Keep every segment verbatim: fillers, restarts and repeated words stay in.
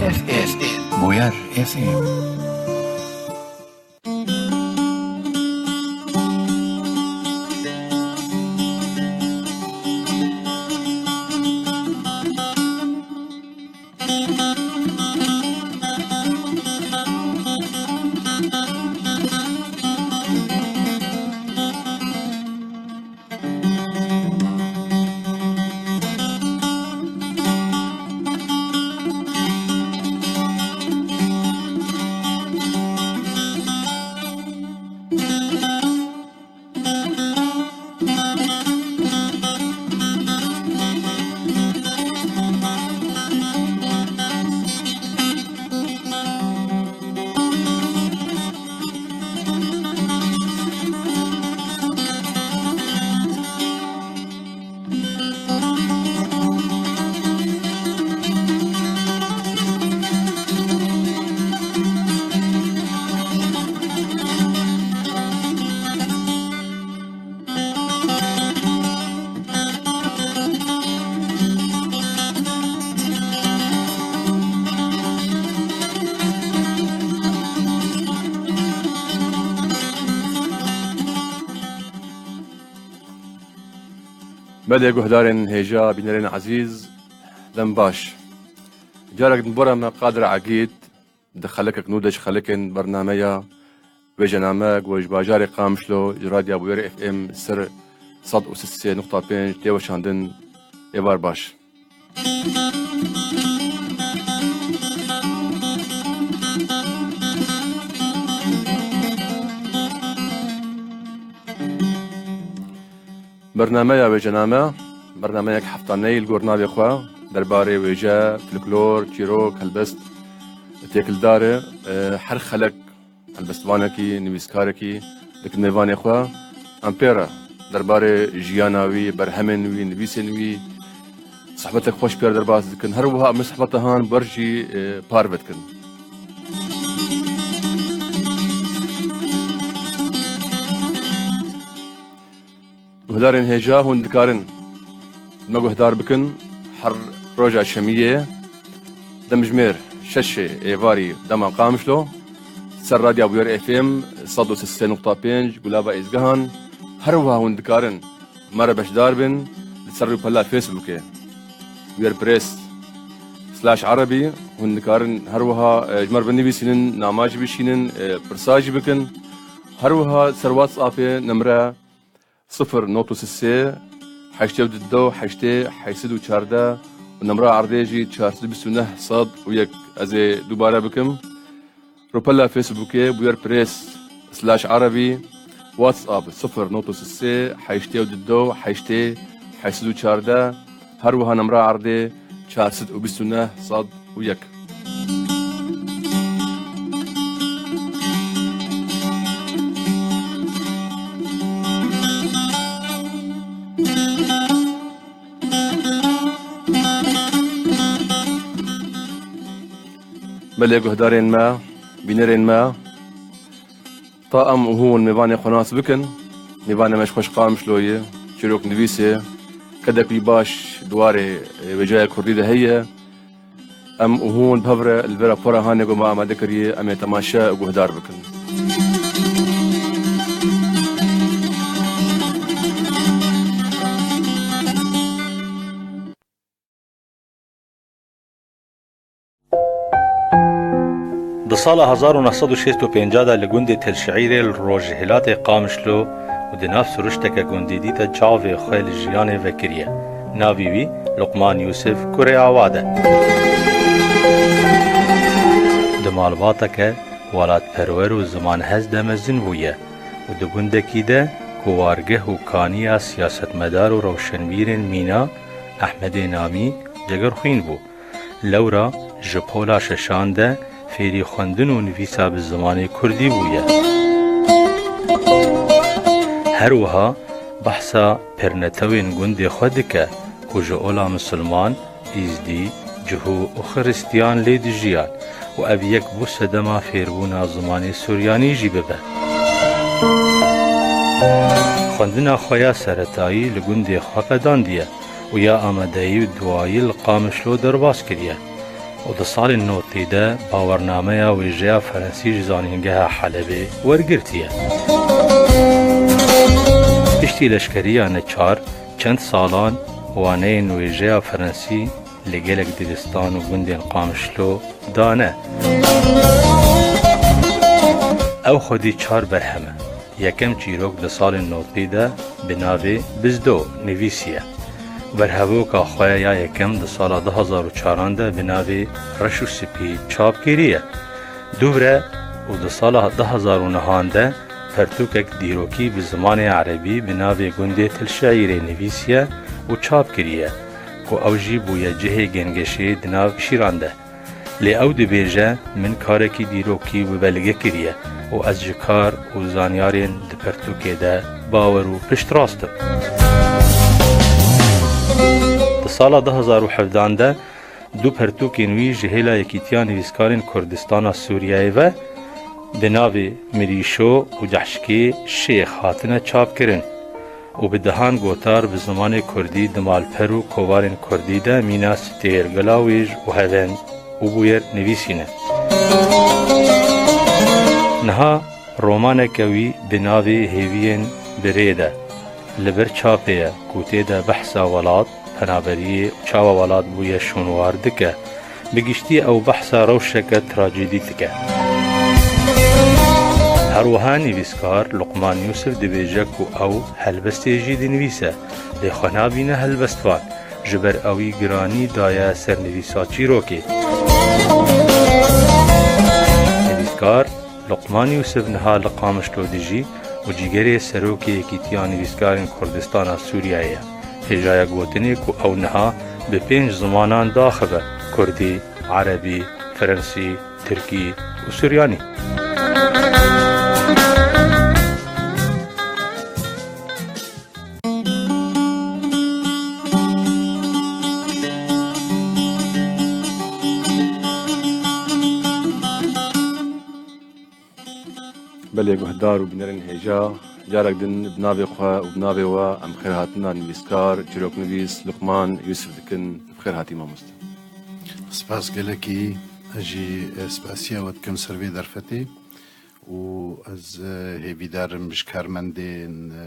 F F M. Bûyer F M. Belê guhdarên hêja, bînerên ezîz, dem baş. Carek din bora me Qadir Egîd, di xelekek nû de ji xelekên bernameya Wêjename ku ji bajarê Qamişlo ji Radya Bûyer F M ser sed û sê nokta pênc tê weşandin. Êvar baş. Bernameya Wêjename, bernameyek heftaneyî li gor navê xwe derbarê wêje, folklor, çîrok, helbest têkildar e. Her xelek helbestvanekî, nivîskarekî dikin mêvanê xwe. Em pê re derbarê jiyana wî, berhemên wî, nivîsên wî, sohbetek xweş pê re derbas dikin. Her wiha em ê sohbeta han ber jî, e, parve dikin. Guhdarên hêja, hûn dikarin me guhdar bikin her roja şemiyê demjimêr şeşê êvarî dema Qamişlo ser Radya Bûyer F M sed û sê nokta pênc Gulaba Êzgehan. Her wiha hûn dikarin me re beşdar bin li ser rûpela Facebookê, Bûyer Press slash Erebî. Hûn dikarin her wiha, e, ji me re binivîsînin, nama jî bişînin, e, pirsa jî bikin. Her wiha ser WhatsAppê nimre sifir nokta sê sê heştê û du heştê heşt sed û çardeh û nemra erdê jî çar sed û bîst û neh sed û yek. Ez ê dubare bikim. Rûpela Facebookê Bûyer Press slash Erebî, WhatsApp sifir nokta sê sê heştê û du heştê heşt sed û çardeh, her wiha nemra erdê çar sed û bîst û neh sed û yek. Belê guhdarên me, bînerên me, ta em û hûn mêvanê xwe nas bikin. Mêvanê me ji xwe ji Qamişlo ye, çîroknivîs e, kedek wî baş di warê, e, wêjeya kurdî de heye. Em û hûn bi hev re li vê rapora hanê ku me amade kiriye, em ê temaşe û guhdar bikin. Di sala hezar û neh sed û şêst û pênc de li gundê Telşeîrê li rojhilatê Qamişlo û di nav siruşteke gundî dî de çavê xwe li jiyanê vekiriye. Navê wî Luqman Yûsif kurê Awad e. Di malbateke welatperwer û zimanhez de mezin bûye û di gundekî de ku wargeh û kaniya siyasetmedar û rewşenbîrên mîna Ehmedê Namî Cegerxwîn bû. Lewra ji pola şeşan de fêrî xwendin û nivîsa bi zimanê kurdî bûye. Her wiha behsa pêrnetewên gundê xwe dike ku ji ola misilman, îzdî, cihû û xiristiyan lê dijiyan û ev yek bû sedema fêrbûna zimanê suryanî jî bibe. Xwendina xwe ya seretayî li gundê xwe qedandiye û ya amadeyî û duayî li Qamişlo derbas kiriye. û di salên notî de bawernameya wêjeya Frensî ji Zanîngeha Helebê wergirtiye. Piştî leşkeriya neçar, çend salan waneyên wêjeya Frensî li gelek dibistan û gundên Qamişlo dane. Ew xwedî çar berhem e. Yekem çîrok di salên notî de bi navê Bizdo nivîsiye. Berhevoka xwe ya yekem di sala du hazar û çaran de bi navê Reş û Spî çap kiriye. Dûvre û di sala du hazar û nehan de pertûkek dîrokî bi zimanê erebî bi navê Gundê Til Şeîrê nivîsiye û çap kiriye ku ew jî bûye cihê gengeşê di nav şîran de. Lê ew dibêje, min karekî dîrokî bi belge kiriye û ez ji kar û zanyarên di pertûkê de bawer û piştrast im. Di sala du hazar û hevdan de du pertûkên wî ji hêla Yekîtiya Nivîskarên Kurdistana Sûriyeyê ve bi navê Mirîşo û Cehşkê Şêx hatine çapkirin û bi dehan gotar bi zimanê kurdî di malper û kovarên kurdî de mîna Stêr, Gilawêj û Hevend û bûyer nivîsîne. Niha romaneke wî bi navê Hêviyên Birê de li ber çapê ye ku tê de behsa welat, penaberiyê û çawa welat bûye şûnwar dike. Bi giştî ew behsa rewşeke trajîdî dike. Her wiha nivîskar Luqman Yûsif dibêje ku ew helbestê jî dinivîse, lê xwe nabîne helbestvan, ji ber ewî giranî daye ser nivîsa çîrokê. Nivîskar Luqman Yûsif niha li Qamişlo dijî û cîgerê serokê Yekîtiya Nivîskarên Kurdistana Sûriyeyê ye. Hêjaya gotinê ku ew niha bi pênc zimanan diaxive, kurdî, erebî, frensî, tirkî û suryanî. Belê guhdar û bînerên hêja, carek din bi navê xwe û bi navê we em xêrhatina nivîskar, çîroknivîs Luqman Yûsif dikin. Bi xêr hatî mamoste. Spas gelekî, ez jî, e, spasiya we dikim ser vê derfetê û ez, e, hêvîdar im ji karmendên, e,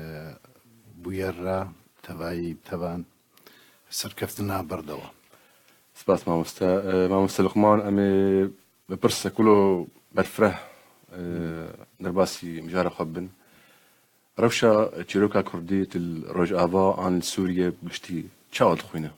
bûyer re tevayî bi tevan serkeftina berdewam. Spas mamoste. E, mamoste Luqman, em ê bi pirsek wilo berfireh, e, derbasî mijara xwe bibin. Rewşa çîroka kurdî li Rojava an li Sûriye bi giştî çawa dixwîne?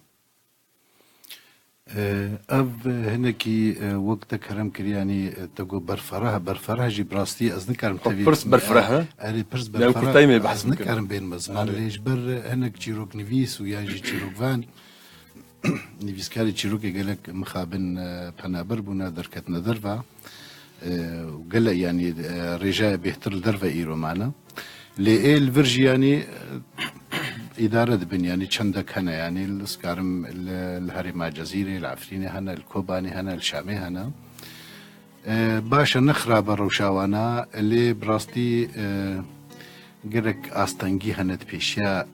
E, ev hinekî, e, wek te kerem kiriye, yanî, e, te got berfireh, berfireh jî bi rastî ez nikarim Xwe tevî pirs berfireh e. Erê, pirs Yanî berfireh, kutayê me behs ez bikin. Nikarim bênme ziman. Erê. Lê ji ber hinek çîroknivîs û yan jî çîrokvan, nivîskarê çîrokê gelek mixabin, e, penaber bûne, derketine derve. E, û gelek, yanî, e, rêjaya bêhtir li derve îro mane. Lê ê li vir jî, yanî, e, îdare dibin, yanî çendek hene, yanî li, ez karim li, li herêma Cezîrê, li Efrînê hene, li Kobanê hene, li Şamê hene. E, baş e, ne xirab e rewşa wana, lê bi rastî, e, gelek astengî hene di pêşiya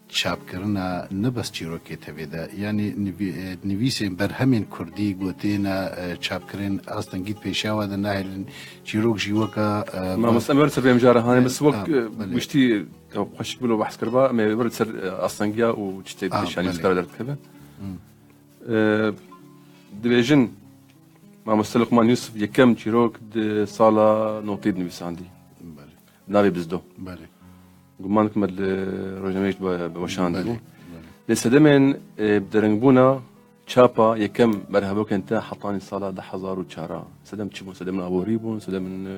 çapkirina ne bes çîrokê tevê de, yanî nivî-, e, nivîsên berhemên kurdî ku têne, e, çapkirin, astengî di pêşiya we de nahêlin, çîrok jî weke, e, Mamoste, em wer ser vê mijara hanê, bes wek, e, belê. Giştî, e, xweşik bilo behs kiriba, em ê wer ser, e, astengiya û tiştê Ah, dişanî belê. Nivîskara derdikeve. Hmm. E, dibêjin, Mamoste Luqman Yûsif yekem çîrok di sala notî de nivîsandî. Belê. Navê Bizdo. Belê. Guman dikim li rojnameyê bi, bi weşandî Belê, bû. Belê. Lê sedemên, e, bi deringbûna çapa yekem berhevokên te hetanî sala du hezar û çar. Sedem çi bûn? Sedemên aborî bûn, sedemên, e,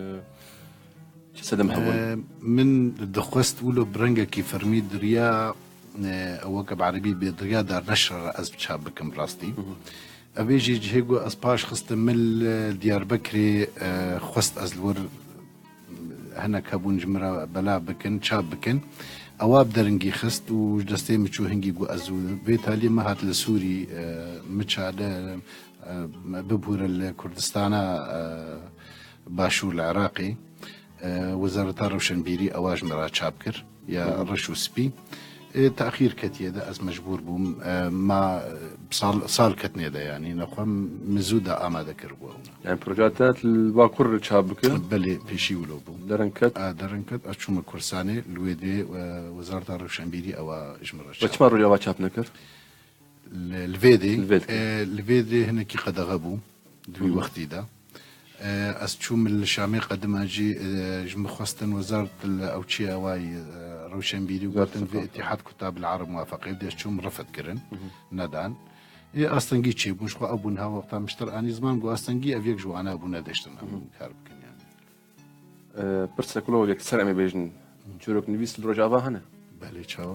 çi sedem hebûn? E, min dixwest wilo bi rengekî fermî di riya, e, ew weke bi erebî bê di riya darneşr re ez çap bikim rastî. Hı hı. Ev ê jî cihê ku ez paş xistim min li Diyarbekirê, e, xwest ez li wir hinek hebûn ji min re belav bikin, çap bikin. Ewa bi deringî xist û ji destê min çû hingî got ez û vê taliyê min hat li Sûrî, e, min çare, e, bibûre li Kurdistana, e, Başûr li Iraqê. E, Wezareta Rewşenbîrî ewa ji min re çap kir, ya Hı hı. reş û spî. Ê, texîr ketiye de ez mecbûr bûm. E, ma, e, sal, sal ketine de, yanî nexwe min zû de amade kiribû ew. Yani projeya te li Bakur çap bike? Belê, pêşî wilo bû. Derin ket? A, derin ket, ez çûme Kursanê, li wê dê, e, Wezareta Rewşenbîrî ewa ji min re çap. Çima Rojava çap nekir? Li, li vê dê, Li vê dê. E, li vê dê hinekî qedexe bû di wî Hı hı. wextî de. E, ez çûm li Şamê qedima jî, e, ji min xwestin wezart li ew çi awayî, e, rewşenbîrî û Wezareta gotin vê Seqafet. Îtîhad Kutab el Arab muwafaqê dê ez çûm refet kirin, Hı hı. nedan. Ê astengî çêbûn, ji xwe ew bûn ha wexta min ji te re anî ziman, got astengî ev yek ji wana bû nedêştin em Hı hı. kar bikin yani. E, pirsek wilo yekser em ê bêjin. Çîroknivîs li Rojava hene? Belê, çawa?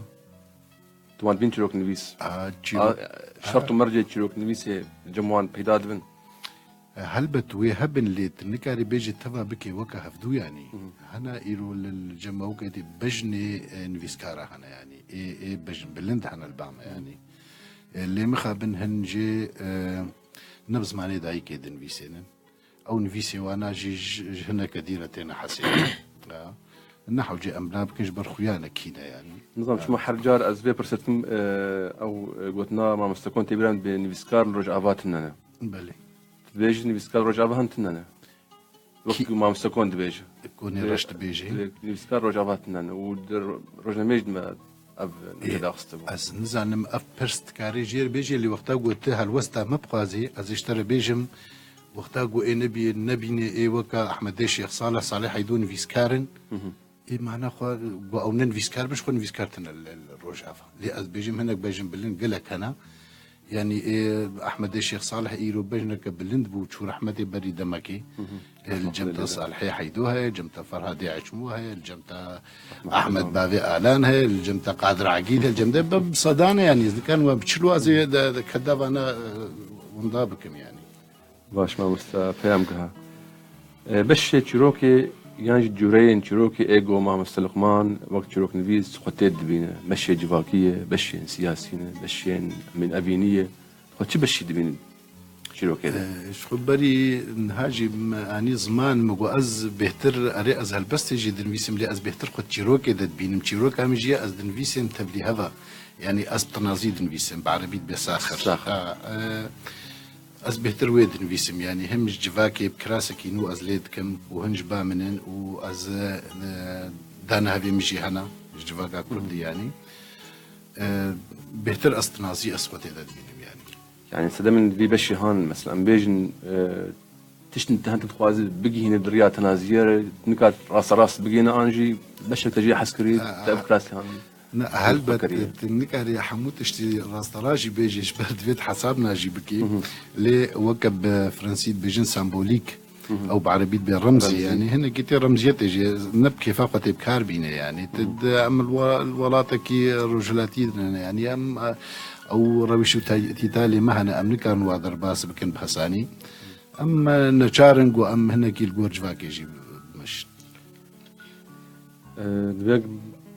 Tu wan dibîn çîroknivîs? A, çîrok-, A, şert û mercê çîroknivîsê cem wan peyda dibin? E, helbet wê hebin lê tu nikarî bêjî teva bikê weke hevdû yanî. Hı hı. Hena îro li, li cem weke dê bejnê, e, nivîskara hene yanî. Ê, ê bejn bilind hene li ba me yanî. E, lê mixabin hin jê, e, ne bi zimanê dayikê dinivîsênin. Ew nivîsê wana jî ji, ji hineke dî re têne hesê. Ya. Ne hewce em bina bikin ji ber xuya ne kî ne yanî. Nizam, Ya. çima her car ez vê pirsê dikim, e, ew, e, gotina mamoste Kon tê bîra min dibê nivîskar li Rojava tune ne. Belê. Dibêjî nivîskar Rojava hin tune ne. Wek Kî- ku mamoste Kon dibêje. Konê Dibê-, reş dibêje. dibê nivîskar Rojava tune ne. Û di ro-, rojnameyê jî dime ev Ê, nivîskar daxistibû. Ez nizanim ev pirs dikarê jêr bêjê, lê wexta ku tu helwesta me bixwazî, ez ê ji te re bêjim, wexta ku ê nebî-, nebînê ê weka Ehmedê Şêx Salih, Salih Heydo nivîskar in. Hı hı. Ê mana xwe ku ew ne nivîskar bin, ji xwe nivîskar tine li, li Rojava. Lê ez bêjim hinek bejin bilind gelek hene. Yanî ê Ehmedê Şêx Salih îro bejneke bilind bû, çû rehmetê berî demekê. Hı hı. Ê, li cem te Salihê Heydo heye, cem te Ferhadê Eçmû heye, li cem te Ahmed Bavê Alan heye, li cem te Qadir Egîd heye, li cem te bi sedan e yanî, ez nikan we bi çil wazê de, de kedavana, e, winda bikim yanî. Baş mamoste, peyam giha. E, beşê çîrokê yan jî cûreyên çîrokê ê go mamoste Luqman wek çîroknivîs xwe tê dibîne. Beşê civakî ye, beşên siyasî ne, beşên min evînî ye. Xwe çi beşî dibînin çîrokê de? E, ji xwe berî niha jî me anî ziman, min got ez bêhtir, erê ez helbestê jî dinivîsim, lê ez bêhtir xwe çîrokê de dibînim. Çîroka min jî ye, ez dinivîsim tevlî heva. Yanî ez bi tinazî dinivîsim, bi erebî dibe saxir. Saxir. Ha, e, ez bêhtir wê dinivîsim, yanî him ji civakê bi kirasekî nû ez lê dikim û hin ji ba min in û ez, e, danehevê min jî hene ji civaka kurdî, Hı. yanî. E, bêhtir ez tinazî ez xwe tê de dibînim, yanî. Yani sedemên vî beşî han, mesela, em bêjin, e, tiştin te hin dixwaze bigihîne di riya tenaziyê re, nika rasterast bigihîne an jî beşek te jê hez kirî, Ha, te ev ha. kirasî han Ne, helbet, tu nikarî hemû tiştî rasterast jî bêjî, ji ber divê tu hesabna jî bikî. Hı hı. Lê weke bi fransî dibêjin sembolîk, Hı hı. ew bi erebî dibê remzî, Remzî. yanî hinekî tê remziyetê jî ne bi kêfa xwe tê bi kar bîne, yanî. Tu Hı hı. di, em li wa-, li welatekî rojhilatî de ne, yanî em, e, ew rewîş û te-, tîtalê me hene, em nikarin wa derbas bikin bi hesanî. Em, e, neçar in ku em hinekî li gor civakê jî bimeşin. E, divê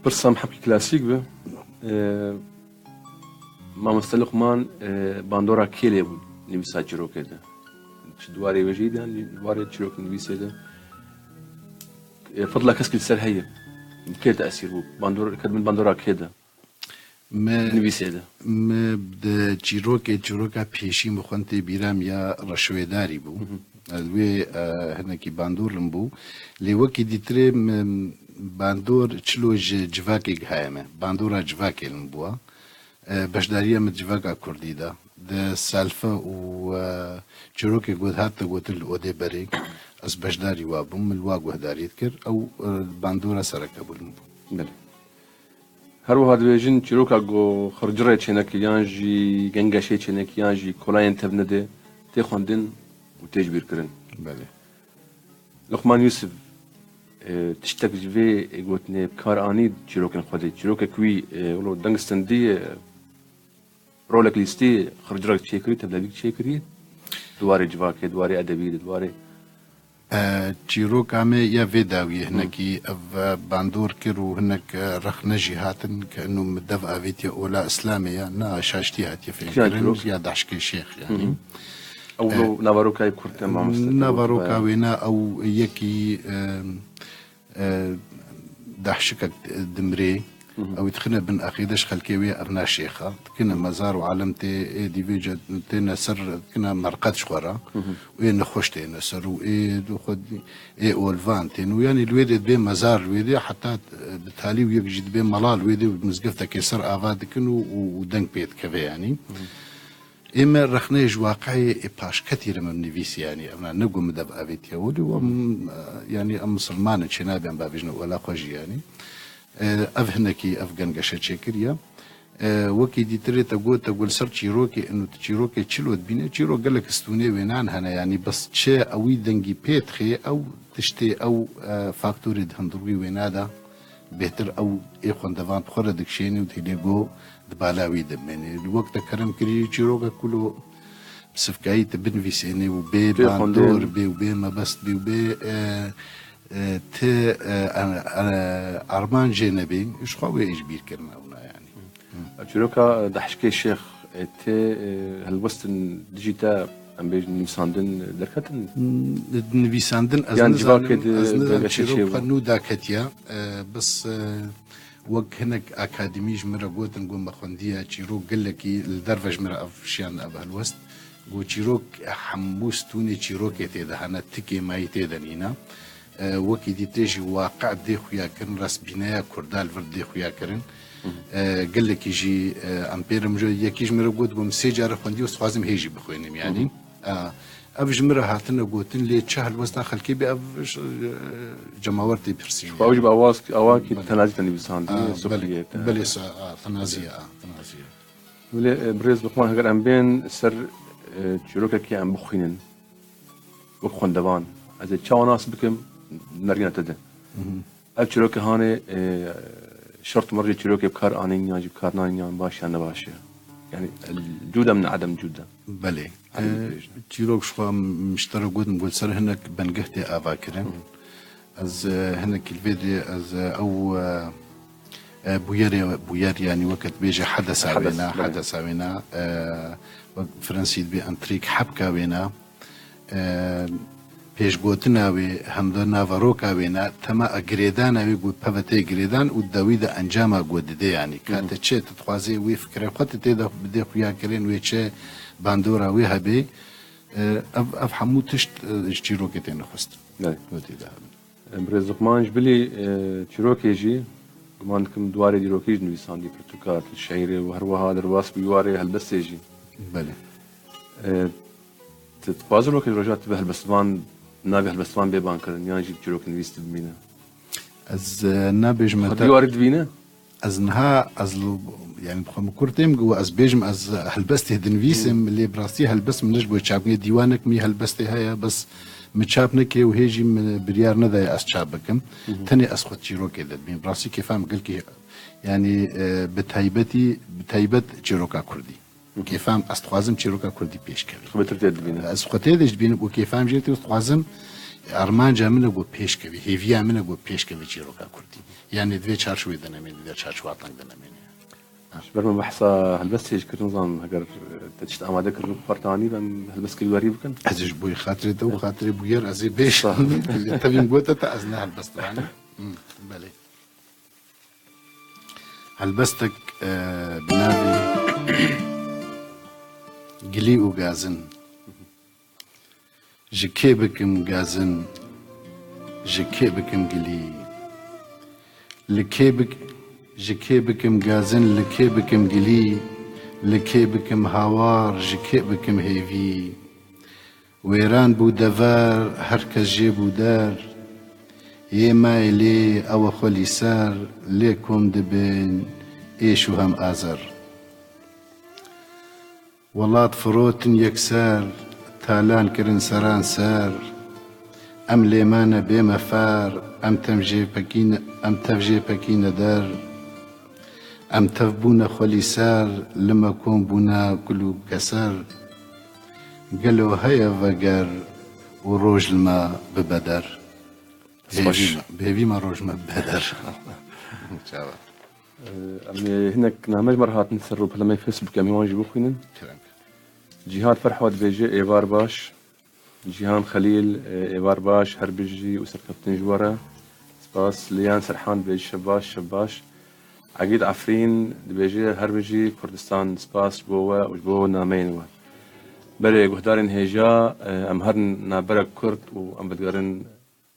pirsa min hemkî klasîk be. E, Mamoste Luqman, e, bandora kê lê bû nivîsa çîrokê de? Çi di warê wêjeyî de, di warê çîroknivîsê de? E, fidla keskî li ser heye. Bi kê tesîr bû? Bandor, ket min bandora kê de? Me, Nivîsê de. me di çîrokê, çîroka pêşî min xwend tê bîra min ya reşwêdarî bû. Hı hı. Ez wê, e, hinekî bandor li min bû. Lê wekî dîtirê min bandor çilo ji civakê gihaye me. Bandora civakê li min bûa. E, beşdariya min civaka kurdî de. Di selfe û, e, çîrokê got hat de gotin li odê berê. Ez beşdarî wa bûm, min li wa guhdarî dikir. Ew, e, bandora sereke bû li min bû. Belê. Her wiha dibêjin çîroka ku xircirê çênekî yan jî gengeşê çênekî yan jî kolayên tev nede tê xwendin û tê ji bîr kirin. Belê. Luqman Yûsif, e, tiştek ji vê gotinê bi kar anî çîrokên xwe de. Çîrokek wî, e, wilo deng stendî, e, rolek lîstî xircirek çêkirî, tevlevîk çêkirî. Di warê civakê, di warê edebî de, di warê E, çîroka me ya vê dawiyê hinekî ev, e, bandor kir û hinek, e, rexne jî hatin ke inu min dev avêtiye ola Îslamê ya, na şaştî hatiye Kîjan fêmkirin çîrok? ya Dehşkê Şêx, yanî. Hı hı. Ew E, lo navarokayê kurt e, mamoste, Navarokayê wêna ew yekî, e, e, dehşikek dimrê, Ew ê dixine bin aqîde ji xelkê wê, ev na şêx e. Dikine mezar û alem tê, ê dî vê ce têne ser, dikine merqet ji xwe re. Û ê nexweş têne ser û ê xwe, ê olvan tên û yanî li wê dê dibê mezar li wê dê, heta, e, bi talî û yek jî dibê mela li wê dê û mizgeftekê ser ava dikin û, û, û deng pê dikeve yanî. Ê me rexneyê ji waqeyê ê paşketî re min nivîsî yanî. Evna ne ku min dev avêtiye welî û em, e, yanî em misilman in, çênabê em bavêjin wela xwe jî yanî. E, ev hinekî ev gengeşe çêkiriye. E, wekî dîtirê te got, te got li ser çîrokê, ino tu çîrokê çilo dibîne, çîrok gelek stûnê wênan hene, yanî bes çi ewî dengî pê dixê, ew tiştê, ew, e, faktorê di hundirûyê wêna de bêhtir ew ê xwendevan bi xwe re dikişênê û têlê go di bala wî dimênê. Li wek te kerem kirî çîroka kulo bi sivkayî tu binivîsênê û bê bandor bê û bê mebest bê û bê, e, e, ti, e, e, e, armancê nebê, ji xwe wê ji bîr kirine ewna yanî. Çîroka Dehşkê Şêx, e, tê, e, helwestin dijî te, em bêjin nivîsandin derketin? N-, nivîsandin ez Yan nizanim, civakê di ez nizanim belgeşe çîrok çêbû? Xwe nû daketiye. E, bes, e, wek hinek akademî ji min re gotin, got me xwendiye çîrok gelekî li derve ji min re ev şiyan ev helwest. Got çîrok hemû stûnê çîrokê tê de hene, tikê mayî tê de nîne. E, wekî dî tê jî waqe dê xuya kirin, rastbîneya Kurda li vir dê xuya kirin. E, gelekî jî, e, em pê re mijo yekî ji min re got, got, min sê care xwendiye û dixwazim hê jî bixwînim, yanî. E, ev ji min re hatine gotin, lê çi helwesta xelkê bê ev, e, cemawer tê pirsî. Xwe jî bi awaz, awakî tenazî te nivîsandî, Aa, belê, belê, sa-, a, tenazî ye, a, tenazî ye. Wele, e, birêz Luqman, heger em bên ser, e, çîrokekê em bixwînin, wek xwendevan, ez ê çawa nas bikim, nergîna te de. Ev çîrokê hanê, e, şert û mercê çîrokê bi kar anîn yan jî bi kar nanîn yan baş yan ne baş e. Yani, el cûde min edem cûde. Belê. Edem E, dibêjin. Çîrok ji xwe min ji te re got, min got ser hinek bengeh tê ava kirin. Ez, e, hinek li vê dê ez, e, ew, e, e, bûyerê, bûyer, yanî weke dibêje hedesa Hedes, wêna, belê. Hedesa wêna, e, wek Fransî dibê entrîk hebka wêna, e, pêşgotina wê, hem de naveroka wêna, tema girêdana wê got peve tê girêdan û dawî de encama got didê, yanî ka te çi, tu dixwazê wê fikirê xwe tu tê de bidê xuya kirin, wê çi bandora wê hebê, e, ev, ev hemû tişt, e, ji çîrokê tê nixwestin. Belê. Wê tê de hebin. Em Birêz Luqman ji bilî, e, çîrokê jî, guman dikim di warê dîrokî jî nivîsandî pirtûka, şeîrê û her wiha derbas bû warê helbestê jî. Belê. E, tu dixwazî rokê roja tu bi helbestvan, navê helbestvan bê bankirin, yan jî çîroknivîs tu bimîne? Ez, e, nabêjim Xwe te dîwarî dibîne? Ez niha, ez li, yani, bi xwe min kurtêm, ku ez bêjim, ez helbestê dinivîsim, lê bi rastî helbest min ne ji bo çapkirinê, dîwanek min helbestê heye, bes min çap nekiriye û hê jî min biryar nedaye ez çap bikim. Tenê ez xwe çîrokê de dibînim. Bi rastî kêfa min gelkî, yani, e, bi taybetî, bi taybet çîroka kurdî. Kêfa min, ez dixwazim çîroka kurdî pêş kevî. Xwe bêtir tê dibînim. Ez xwe tê de jî dibînim û kêfa min jê tê, ez dixwazim armanca min e ku pêş kevî, hêviya min e ku pêş kevî çîroka kurdî. Yani di vê çarçovê de nemênî, di vê çarçovatang de nemênî. Ji ber min behsa helbestê jî kir, nizam heger te tişt amade kir, wek partanî, em helbestkirî werî bikin. Ez ê ji bo xatirê te û xatirê bûyer ez ê bêjim. Sağ ol. Lê tevî min gote te ez ne helbestvan im. Hı, belê. Helbestek, e, bi navê Gilî û Gazin. Ji kê bikim gazin, ji kê bikim gilî? Li kê bik-, ji kê bikim gazin, li kê bikim gilî? Li kê bikim hawar, ji kê bikim hêvî? Wêran bû dever, her kes jê bû der. Yê mayê lê ew e xwelî ser, lê kom dibin êş û hem azer. Welat firotin yekser, talan kirin seran ser. Em lê mane bê me fer, em tev jê pekîne, em tev jê pekîne der. Em tev bûne xwelî ser, li me kom bûne kul û keser. Gelo heye veger û roj li me bibe der? Spas. Bi hêvî me, bi hêvî me roj me bibe der. Çawa? Em ê hinek name ji me re hatin ser rûpelemê Facebookê, em ê wan jî bixwînin. Kerem. Cîhan Ferho dibêje, êvar baş. Cîhan Xelîl, êvar baş, her bijî û serkeftin ji we re. Spas. Liyan Serhan dibêje, şev baş, şev baş. Egîd Efrîn dibêje, her bijî Kurdistan, spas ji bo we û ji bo nameyên we. Belê guhdarên hêja, e, em herin navberek kurt û em bidigerin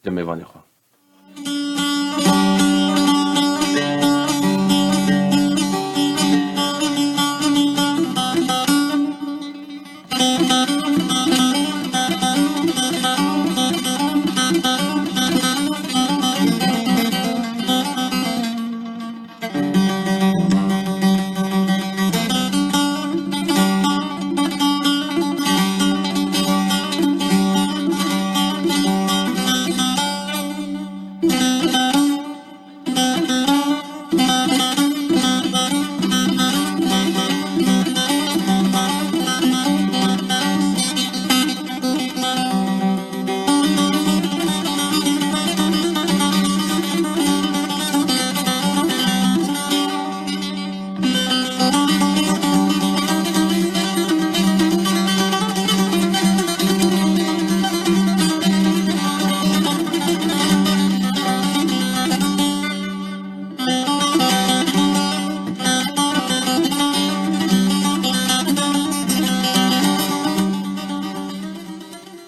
cem mêvanê xwe.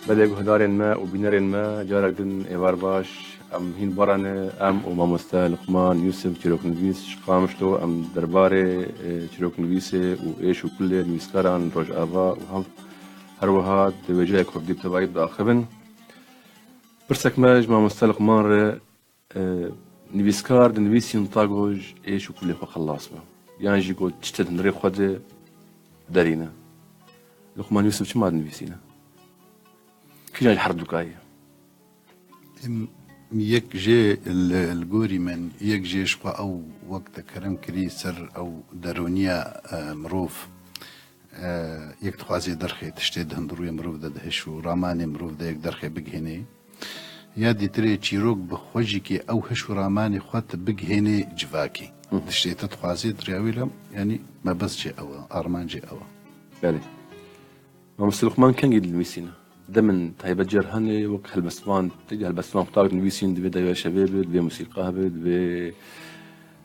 Belê guhdarên me û bînerên me, carek din êvar baş. Em hîn barane, em û mamoste Luqman Yûsif, çîroknivîs ji Qamişlo, em derbarê, e, çîroknivîsê û êş û kulê nivîskaran Rojava û hev-, her wiha di wêjeya kurdî bi tevayî diaxivin. Pirsek me ji mamoste Luqman re, e, nivîskar dinivîsîn ta ku ji êş û kulê xwe xelas be, yan jî ku tiştê di hundirê xwe de derîne. Luqman Yûsif çima dinivîsîne? Kîjan ji her du kayê? Em, yek jê li, li gorî min, yek jê ji xwe ew wek te kerem kirî ser ew derûniya, e, mirov. E, yek dixwazê derxê tiştê di hundirûyê mirov de, di hiş û ramanê mirov de yek derxê bigihênê. Ya dîtirê çîrok bi xwe jî kê ew hiş û ramanê xwe tu bigihênê civakê. Hı hı. Tiştê te dixwazê di rêya wî re, yanî mebest jê ew e, armanc jê ew e. Belê. Mamoste Luqman kengî dinivîsîne? Demên taybet cêr hene, wek helbestvan, tê helbestvan qutak dinivîsîn, divê dewiya şevê be, divê musîqa hebe, divê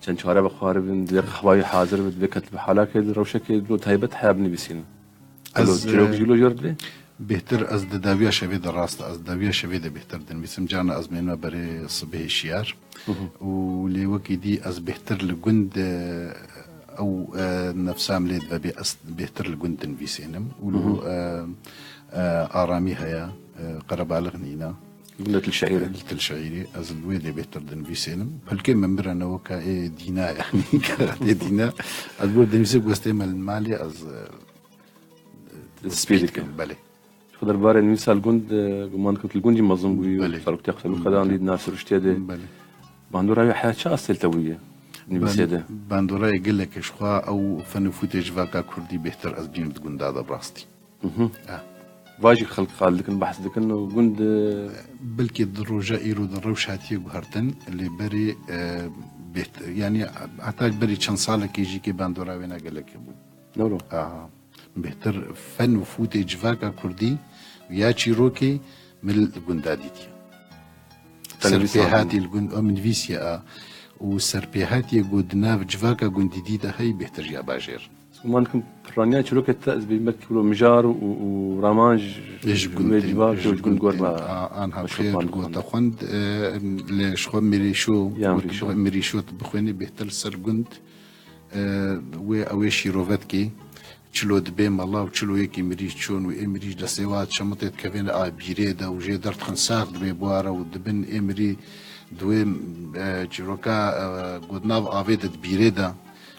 çend çare bixwaribin, divê qehwayî hazir be, divê ketbihala ke di rewşekê lo taybet heya binivîsîne. Ez, Lo çîrok e, jî lo jêr divê? Bêhtir ez di dawiya şevê de rast e, ez dawiya şevê de bêhtir dinivîsim. Carna ez mênime berê sibihê şiyar. Hı hı. Û lê wekî dî ez bêhtir li gund, e, ew, e, nefsa min lê dibe bê ez bêhtir li gund dinivîsênim. Û li Hı hı. e, e, aramî heye, e, qerebalix nîne. Gunda Til Şeîrê. Li Til Şeîrê, ez li wê dê bêhtir dinivîsênim. Pilkê min bire ne weka ê dîna, yanî, kaxetê dîna. Ez bor dinivîsê gostê me li malê, ez, e, Spî spî dikim. Dikim, belê. Ji xwe derbarê nivîsa li gund, e, guman dikim tu li gund jî mezin bûyî, Belê. Seroktiya Xelûqedan dî di nav siruştiyê de. Belê. Bandora wî heya çi astê li te bûye? Nivîsê Ban-, de. Bandora ye gelek ji xwe ew fen û fûtê civaka kurdî bêhtir ez bînim di gunda de bi rastî. Mhm. Ha. Va jî xelk qal dikin, behs dikin û gund, e, Belkî di roja îro de rewş hatiye guhertin, lê berê, e, bêht-, yanî heta berî çend salekê jî kê bandora wêna gelek hebû. Doğru. Aha. Bêhtir fen û fûtê civaka kurdî ya çîrokê min li gunda dîtiye. Te nivîsandin. Serpêhatî li gund, em nivîsiye a û serpêhatiyê ku di nav civaka gundî dî de heyî bêhtir ya bajêr. Ez guman dikim piraniya çîrokê te ez bêjim belkî wilo mijar û, û raman ji Ji gund wê tê, civakê û ji ji gund gund gor tê. me A, anha bi xêr şopan gote dixwend. xwend, e, lê ji xwe mirîşo, Ya got mirîşo. bixwe-, mirîşo tu bixwênî bêhtir li ser gund. E, wê ew ê şîrove dikê. Çilo dibê mela û çilo yekî mirî çon û ê mirî destê wa çemitê dikevên a bîrê de û jê derdixin sax dibê buwara û dibin ê mirî di wê, e, çîroka, e, got nav avê de di bîrê de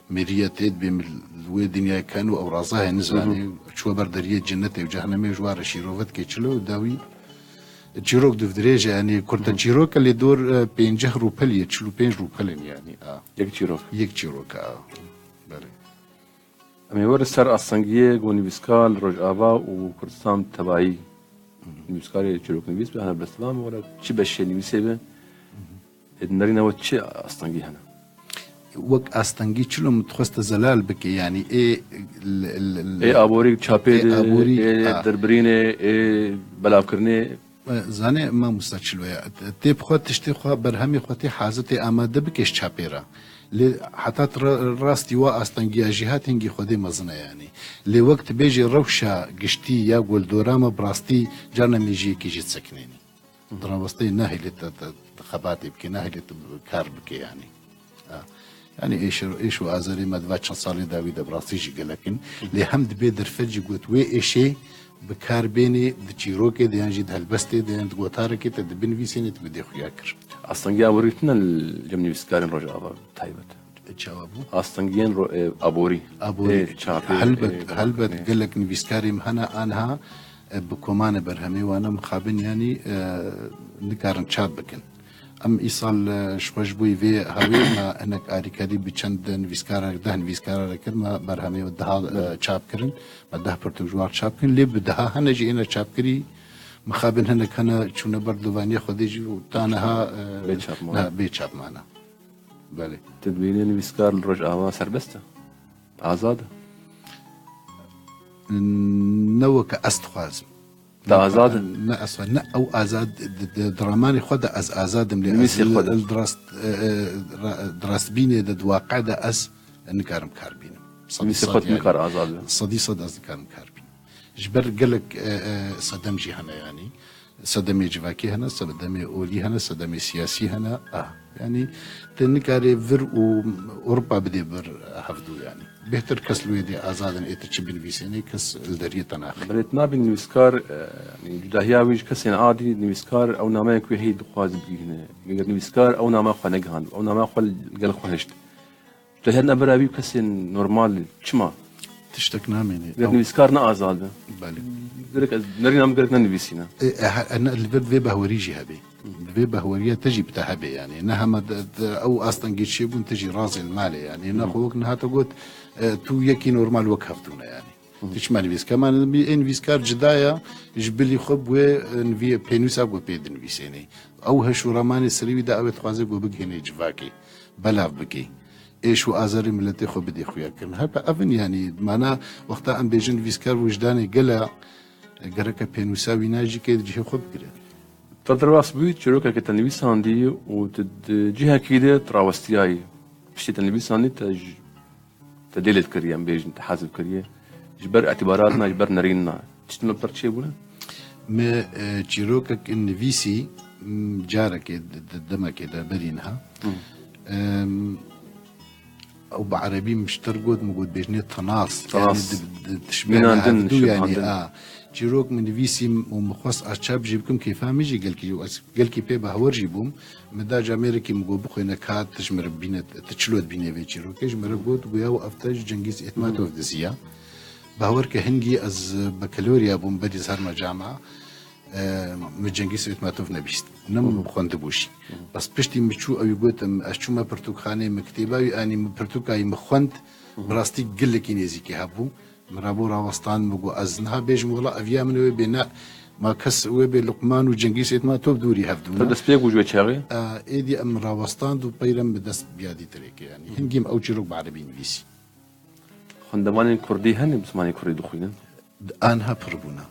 mirî ye tê dibê min li wê dinyayê ken û ew raza hê nizanê. Hı hı. Çûwe ber deriyê cenetê û cehnemê ji wa re şîrove dikê çilo û dawî çîrok dividirêje, yanî kurte Hı hı. çîrok e lê dor, e, pênceh rûpel ye, çil û pênc rûpel in yanî. A. Yek çîrok. Yek çîrok a. Belê. Em ê werin ser astengiyê ku nivîskar li Rojava û Kurdistan tevayî. Nivîskarê çîroknivîs be, helbestvan be, were çi beşê nivîsê be, ê di nerîna we çi astengî hene? Wek astengî çilo min dixwest te zelal bike, yanî ê l-, l-, l-, Ê aborî çapê ê de, aborî, ê a. derbirînê, ê belavkirinê. E, zanê mamosta çilo ye. Tê bi xwe tiştê xwe, berhemê xwe tê hazir, tê amade bike ji çapê re. Lê heta tu ra-, rastî wa astengiya jî hat hingî xwedê mezin e yanî. Lê wek tu bêjî rewşa giştî ya ku li dora me bi rastî carna mêjiyekî jî disekinênî. Di rawesteyê nahêlê te, te, te xebatê bike, nahêlê te kar bike yanî. Ha. Yanî êş, êş û azarê me di va çend salê dawî de bi rastî jî gelek in. Lê hem dibe derfet jî got wê êşê bi kar bênê di çîrokê de yan jî di helbestê de yan di gotarekê te di binivîsênê tu bidê xuya kir. Astengiya aborî tune li cem nivîskarên Rojava bi taybet. E, çawa bû? Astengiyên ro-, e, aborî. Aborî. Ê, çapê, Helbet, ê, helbet ê. Gelek nivîskarê me hene anha, e, bi komane berhemê wane mixabin yanî, e, nikarin çap bikin. Em îsal, e, ji xwe ji bo vê hawê me hinek alîkarî bi çend nivîskara, deh nivîskara re kir, me berhemê deha, e, çap kirin. Me deh pirtûk ji wan çap kirin. Lê bi deha hene jî êne çapkirî, mixabin hinek hene çûne ber dovaniya Xwedê jî û ta niha, e, Bê çap mane. Ne, bê çap mane. Belê. Tu dibînî nivîskar li Rojava serbest e? Azad e? Ne weke ez dixwazim. Te azad e? Ne ez, ne ew azad, di, di, di ramanê xwe de ez azad im, lê Nivîsê ez xwe de. Li, li di rast, e, e, ra-, di rastbînê de, di waqe de ez nikarim kar bînim. Sedî Nivîsê sed xwe tu yani. Nikar azad be. Sedî sed ez nikarim kar bînim. Ji ber gelek, e, e, sedem jî hene yanî. Sedemê civakî hene, sedemê olî hene, sedemê siyasî hene. Ah, yanî te nikarê vir û Ewropa bidê bir hevdû yanî. Bêhtir kes li wê dê azad in, ê te çi binivîsênê, kes li deriyê te naxe. Belê tu nabî nivîskar, e, yanî cudahiya wî ji kesên adî, nivîskar ew nameya ku heyî dixwaz bigihîne. Eger nivîskar ew nama xwe negihand, ew nama xwe li gel xwe hişt. Tu her nebera wî kesên normal çima? Tiştek namêne. Ew nivîskar ne azad be. Belê. Gerek ez nerîna min gerek nenivîsîne. E, e, he-, e, ne, li vir vê behwerî jî hebe. Li vê behweriya te jî bi te hebe yani. Ne hema de, de, ew astengê çêbûn te jî razê li malê yani. Ne xwe wek niha te got, e, tu yekî normal wek hevdûne yani. Hı. Tu çima nivîskar? Ma nivî-, ê nivîskar cida ya, ji bilî xwe bi wê, e, nivî-, pênûsa ku pê dinivîsênê. Ew heş û ramanê serî wî de ew ê dixwaze ku bigihênê civakê. Belav bikî. Êş û azarê miletê xwe bidê xuya kirin. Hebe ev in, yanî, mana wexta em bêjin nivîskar wijdanê gel e, gereke pênûsa wîna jî kê di cihê xwe bigire. Te derbas bûyî, çîrokekê te nivîsandî û tu di cihekî de tu rawestiyayî. Piştî te nivîsandî, te ji Te dêlêt kiriye, em bêjin, te hezv kiriye. Ji ber îtîbaratna, ji ber nerînina. Tiştin li ber çêbûne? Me, e, çîrokek nivîsî, m, carekê, di, di, demekê de berî niha. Hı. Em, ew bi erebî min ji te re got, min got bêjinê tenas. Tenas. Yani di, di, tişbînandin, hevdû yani, şibandin. A. Çîrok min nivîsî û min xwest ez çap jî bikim, kêfa min jî gelkî jî, ez gelkî pê bahwer jî bûm. Min da camêrekî min got, "Bixwîne ka tu ji min re bîne, tu çilo dibîne vê çîrokê?" Ji min re got, "Goya û ev te ji Cengîz Êtmatov diziya." Bahwer ke hingî ez bakalorya bûm, berî ez herme cama, e, min Cengîz Êtmatov nebîst. Ne min xwendibû jî. Bes piştî min çû, ew ê gotim, ez çûme pirtûkxanê, min kitêba wî anî, min pirtûka wî min xwend, bi rastî gelekî nêzîkî hebû. Min rabû rawestan, min got, "Ez niha bêjim, wela ev ya min wê bê, ne, ma kes wê bê, Luqman û Cengîz Êtmatov dûrî hevdû ne." Te destpêk bû ji wê çaxê? E, êdî em rawestand û peyre min bi dest bi yadî tirêkê, yanî. Hingî min ew çîrok bi erebî nivîsî. Xwendevanên kurdî hene bi zimanê kurdî dixwînin? Anha pir bûne.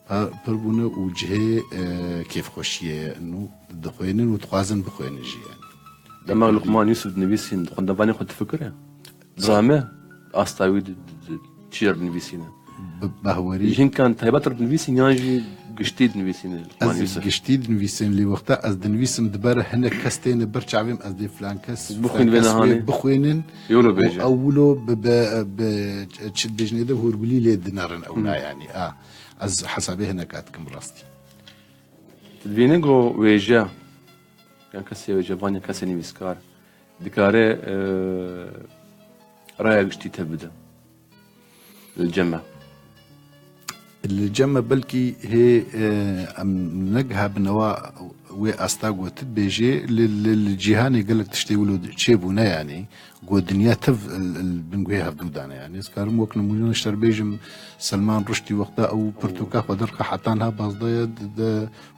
Ha, pir bûne û cihê, e, kêfxweşiyê ye. Nû dixwênin û dixwazin bixwênin jî, yanî. Dema Luqman Yusuf dinivîsîn, xwendevanê xwe difikire? Zame asta wî di, di, di çi yer dinivîsîne? Bi behwerî. Ji hinkan taybet re dinivîsîn yan jî giştî dinivîsîne? Luqman Yusuf. Ez giştî dinivîsîn, lê wexta ez dinivîsim, dibere hinek kes têne ber çavêm, ez dê filan kes, Bixwîn filan vê kes nehanê. Wê bixwînin. Yolo û bêje. Ew wilo bi, bi, bi çi dibêjinê de hûrgulî lê dinerin ew na, yanî. A, ez hesabê hineka dikim rastî. Tu dibînî ku wêje, yan kesê wêjevan, yan kesê nivîskar dikare, e, raya giştî te bide. Li cem me. Li cem me belkî hê, e, em negihabine wa wê asta ku tu dibêjê, li, li, li cîhanê gelek tiştê wilo çêbûne, yanî. Ku dinya tev li, li bin guhê hevdû dane. Yanî ez karim wek nimûne ji te re bêjim, Selman Ruştî wexta ew pirtûka xwe derxe heta niha baz daye, di, di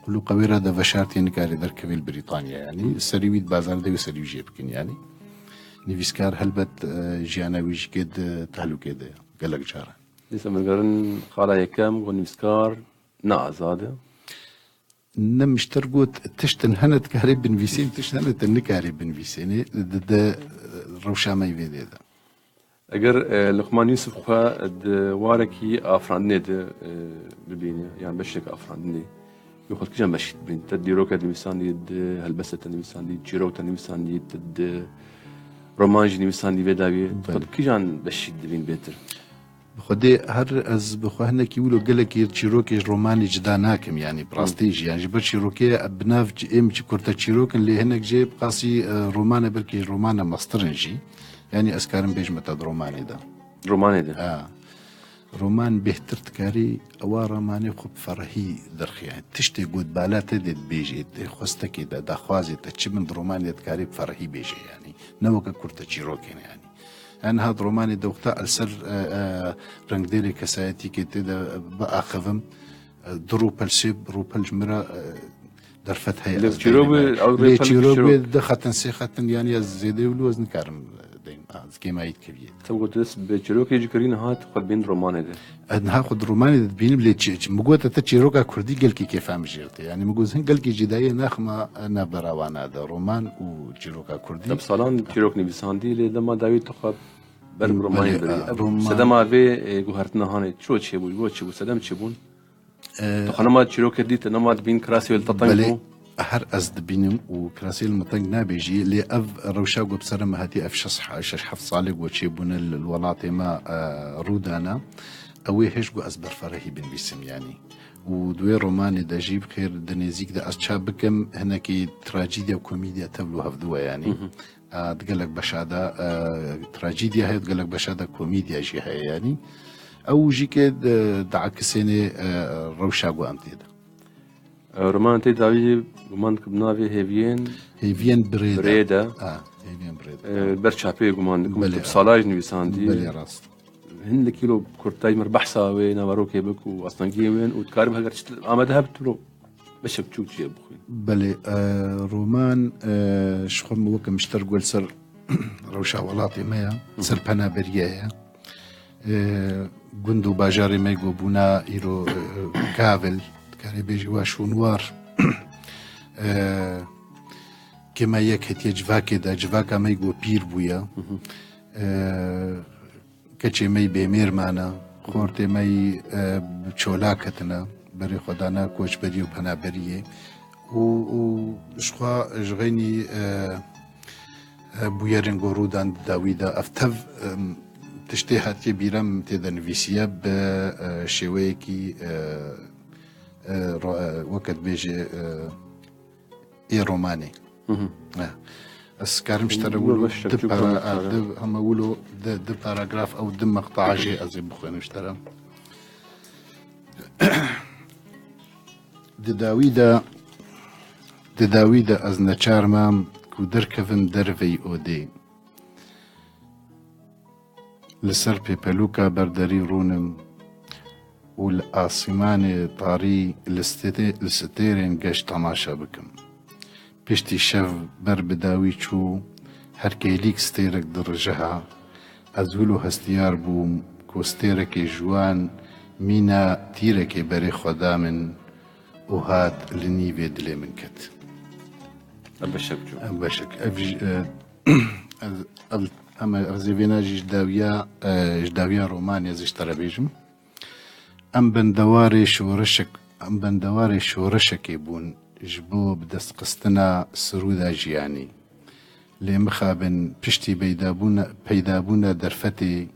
qulûqa wê re de veşartiyê, nikarê derkevê li Brîtanya. Yanî serî wî di bazarê de wê serî wî jê bikin, yanî. Nivîskar helbet, e, jiyana wî jî kê di tehlûkê de ye. Gelek caran. Dîsa min gerin xala yekem, got nivîskar ne azad e. Ne, min ji te re got, tiştin hene dikarê binivîsîn, tişt hene te nikarê binivîsînê. Di, di, rewşa me yê vê dê de. Eger e, Luqman Yusuf xwe di warekî afirandinê de e, bibîne, yan beşek afirandinê, wê xwe di kîjan beşî dibîn? Te dîroke nivîsandî, di helbeste te nivîsandî, çîrok te nivîsandî, te di roman jî nivîsandî vê dawî. Xwe di kîjan beşî dibîn bêtir? Bi xwedê her ez bi xwe hinekî wilo gelekî çîrokê ji romanê cida nakim, yanî bi rastî jî. Yan ji ber çîrokê bi nav ê min çi kurte çîrok in, lê hinek jê bi qasî e, romane, belkî romane mestir in jî. Yanî ez karim bêjime te di romanê de. Romanê de. Ha. Roman bêhtir dikarî ewa romanê xwe bi ferehî derxî. Yanî tiştê ku di bala te de dibêjê, di xwestekê de, daxwazê te çi bin, di romanê de dikarî bi ferehî bêjê yanî. Ne weke kurte çîrokên yanî. Em niha di romanê de wexta li ser e, e, rengdêrê kesayetîkê tê de biaxivim, e, du rûpel, sê rûpel ji min re e, derfet heye. Lê ez çîrok bênim, wê, e, ew lê rûpel çîrok çîrok. Wê du xetin, sê xetin, yanî ez zêde wilo ez nikarim e, deyim. Ha, ez kêmayî dikeviyê. Te got dest bi çîrokê jî kirî, niha tu xwe dibîn romanê de. Ez niha xwe di romanê de dibînim, lê çi, çi, min got te çîroka kurdî gelkî kêfa min jê re tê. Yanî min got hin gelkî cîdayê naxima navbera wana de, roman û çîroka kurdî. Te bi salan çîrok nivîsandî, lê dema dawî tu xwe ber bi romanê birî. Belê, a, ev roman. Sedema vê e, guhertina hanê çi çêbû, ji bo çi bû, sedem çi bûn? E, Tu xwe nema çîrokê dît, nema dibîn kirasê wê li te teng bû? Her ez dibînim û kirasê li min teng nabe jî, lê ev rewşa ku bi ser me hatiye, ev şeş, şeş heft salê ku çêbûne li, li welatê me e, rû dane, ew ê hêj ku ez berferehî binivîsim yanî. Û di wê romanê de jî bi xêr di nêzîk de ez çap bikim, hinekî trajîdya û komîdya tevlû hevdu we yanî. A, di gelek beşa de e, trajîdya heye, di gelek beşa de komîdya jî heye yanî. Ew jî ke di, diakisênê e, rewşa ku em tê de. E, roman tê dawî guman dikim bi navê Hêviyên Hêviyên birê de. Birê de. A, hêviyên birê de. E, ber çapê guman dikim. Belê, tu bi sala jî nivîsandî. Belê rast. Hindekî lo kurtayî mir behsa wê naverokê bik û astengiyên wên û dikarî heger çi amade heb tu lo beşek çûk çiye bixwîn. Belê, e, roman e, ji xwe min weke mişter got li ser rewşa welatê me ya, ser penaberiyê ye. E, gund û bajarê me got bûna îro e, kav il, dikarê bêjî wa şûnwar. E, kê me yek hetiye civakê de, civaka me got pîr bûye. E, Keçê me yî bêmêr mane, xortê me yî e, bi çola ketine, berê xwe dane koçberî û penaberiyê. Û, û ji xwe ji xeynî e, e, bûyerên ku rû dan di dawî de ev tev e, tiştê hatiye bîra min tê de nivîsiye bi e, şêweyekî e, e, ro- e, weke dibêje e, ê romanê. Hı hı. Eh. Ez karim ji te re wilo du para, eh, du, hema wilo du, du paragraf ew du meqtaa jê ez ê bixwînim ji te re. Di dawî de, di dawî de ez neçar mam ku derkevim derveyî odê. Li ser pêpelûka berderî rûnim û li asîmanê tarî li stê- li stêrên geş temaşe bikim. Piştî şev ber bi dawî çû, her keylîk stêrek dirijiha. Ez wilo hestiyar bûm ku stêrekê ji wan mîna tîrekê berê xwe da min û hat li nîvê dilê min ket. Ev beşek çû. Ev beşek. Ev jî, e, ev, ev, em, ev zêvêna jî ji dawiya, e, ji dawiya romanê ez ji te re bêjim. Em bendewarê şoreşek, em bendewarê şoreşekê bûn ji bo bi destxistina sirûda jiyanî. Lê mixabin piştî peydabûna, peydabûna derfetê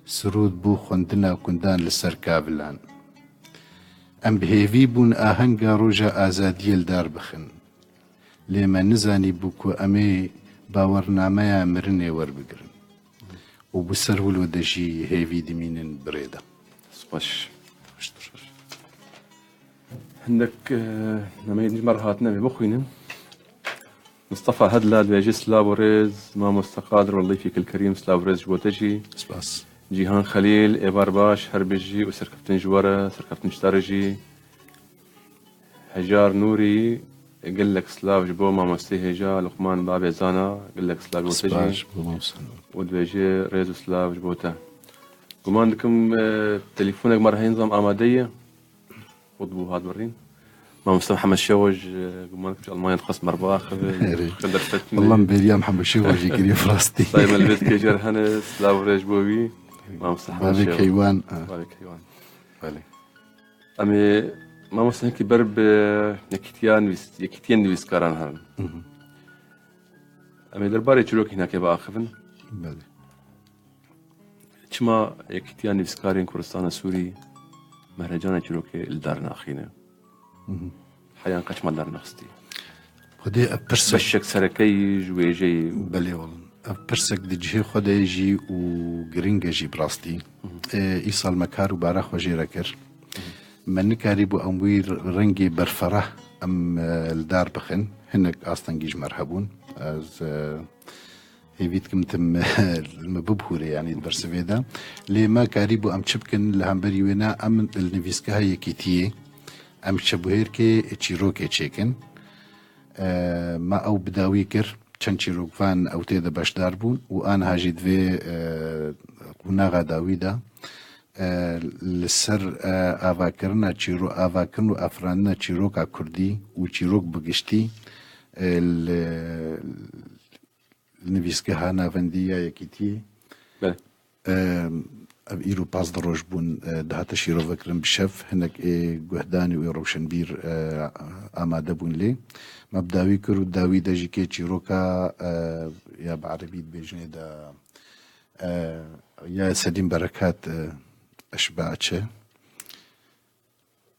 sirûd bû xwendina gundan li ser kavilan. Em bi hêvî bûn ahenga roja azadiyê li dar bixin. Lê me nizanîbû ku em ê bawernameya mirinê werbigirin û bi ser wilo de jî hêvî dimînin bi rê de. Spas. Hindek, eh, nameyên ji me re hatine, em ê bixwînin. Mistefa Hedla dibêje, silav û rêz, mamoste Qadir Welîfî Kilkerîm, silav û rêz ji bo te jî. Spas. Cîhan Xelîl, êvar baş, her bijî û serkeftin ji we re, serkeftin ji te re jî. Hejar Nûrî, gelek silav ji bo mamostê hêja Luqman Babê Zana, gelek silav ji bo te jî. Spas ji bo mamoste. Û dibêje rêz û silav ji bo te. Guman dikim, e, telîfonek me re heye, nizam amade ye. Xwe dibû hat birîn. Mamoste Mihemed Şewo ji, e, guman dikim ji Almanya dixwest me re biaxive. Erê. Xwe derfetîne. Wallah, em bêriya Mihemed Şewo jî kiriye bi rastî. Dayê me li vê dikê car hene, silav û rêz bo wî. Mamoste Mihemed Şewo. Bavê Keywan, ha. Bavê Keywan. Belê. Em ê, mamoste, hinkî ber bi yekîtiya nivîs-, yekîtiyên nivîskaran herin. Hı hı. Em ê derbarê çîrokê hinekê biaxivin. Belê. Çima Yekîtiya Nivîskarên Kurdistana Sûrî mehrecana çîrokê li dar naxîne? Hı hı. Heyan qe çima dar nexistî? Xwedê ev pirsek Beşek sereke yî ji wêjeyê. Belê oğlum. Ev pirsek di cihê xwe de ye jî û giring e jî bi rastî. Hı hı. Ê, îsal me kar û bara xwe jê re kir. Hı hı. Me nikarîbû em wî rengê berferah em, e, li dar bixin. Hinek astengî ji me re hebûn. Ez, e, Hêvî dikim tu me, li me bibihûre, yanî di bersivê de. Lê me karîbû em çi bikin, li hemberî wê ne, em li nivîsgeha Yekîtiyê, em ji çebuhêrkê çîrokê çêkin. E, me ew bi dawî kir, çend çîrokvan ew tê de beşdar bûn û aniha jî di vê, e, qonaxa dawî de, e, li ser, e, avakirina çîro-, avakirin û afirandina çîroka kurdî û çîrok bi giştî, e, li li Nivîsgeha Navendî ya Yekîtiyê. Belê. Em, ev îro pazdeh roj bûn, e, dihate şîrovekirin bi şev. Hinek ê guhdanî û ê rewşenbîr, e, amade bûn lê. Me bi dawî kir û dawî de jî kê çîroka, e, ya bi erebî dibêjinê de, e, ya Selîm Berekat, e, Eşba çi?